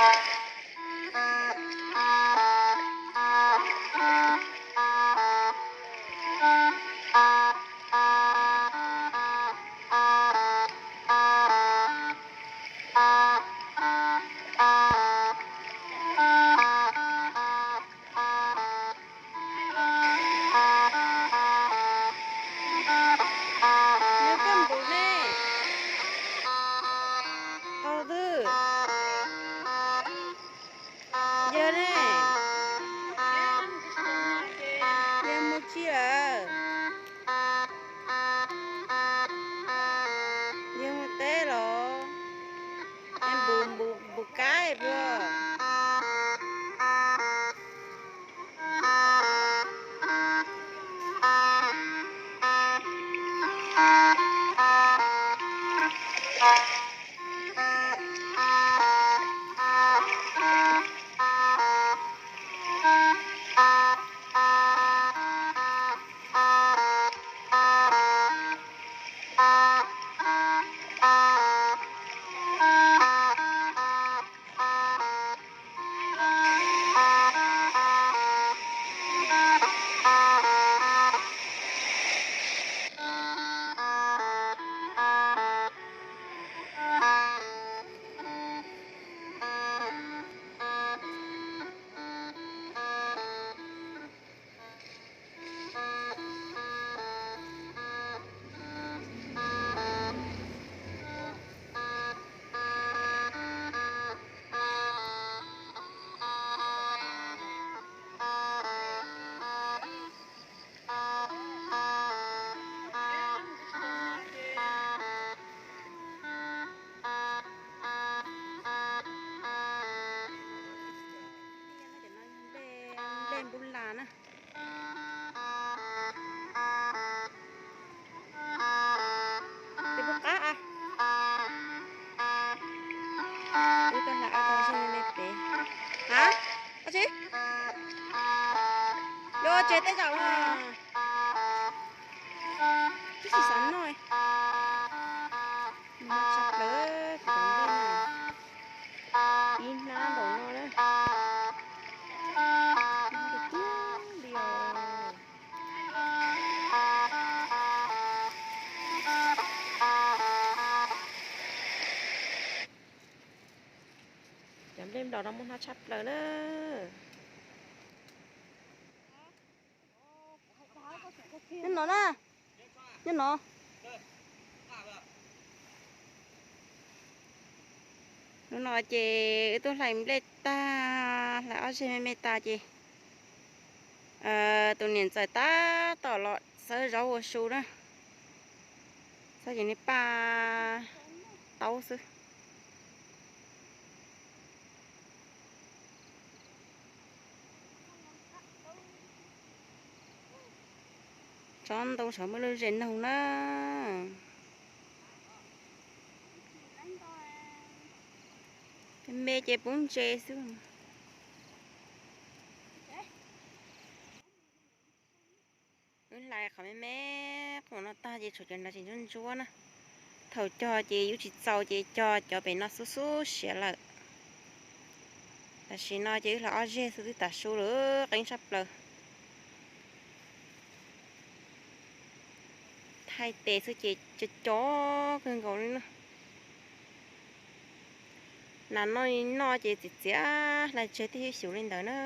Nyob koj npus ne, qau twg? Yog ne, yog mus tsis lawm, yog mus teb los, npus npus kab puas? Nplej npub las na. Tes pub qab a. Wb tuaj hlais ob tog zej me me pem. Ha? Ab tsi? Yuav tsev tej zaum na. Twb tsis xav noj. Noj tshaj plaws kuv tus nplej na. Ib hnab npaum no na. Noj tiag tiag li os. Cov nplej nplaum no muaj hnab tshaj plaws na. Nyob no na. Nyob no. Hnub no ces wb tuaj hlais nplej tag, hlais ob zeg me me tas ces tus niam ntxawm tab tom los xawb zaub ua su na. Xawb ces nws paj taub xwb. Tsob ntoo saum muaj lub zes noog na. Me ces pub ntse xwb. Wb hlais qhov me me qhov no tag ces tshuav cov nrad tsis ntsuab ntsuab na. Thaum cog ces yus tsis txaus ces cog cov pem no xub xub siav lawm. Tam sim no ces wb hlais ob zeg xwb twb tas su lawm, qeeb tshaj plaws. Thaij tes xwb ces co co kawg nkaus li na. Nas noj noj ces txiv txiav hlais tseg tej xyuv xyuv li ntawd na.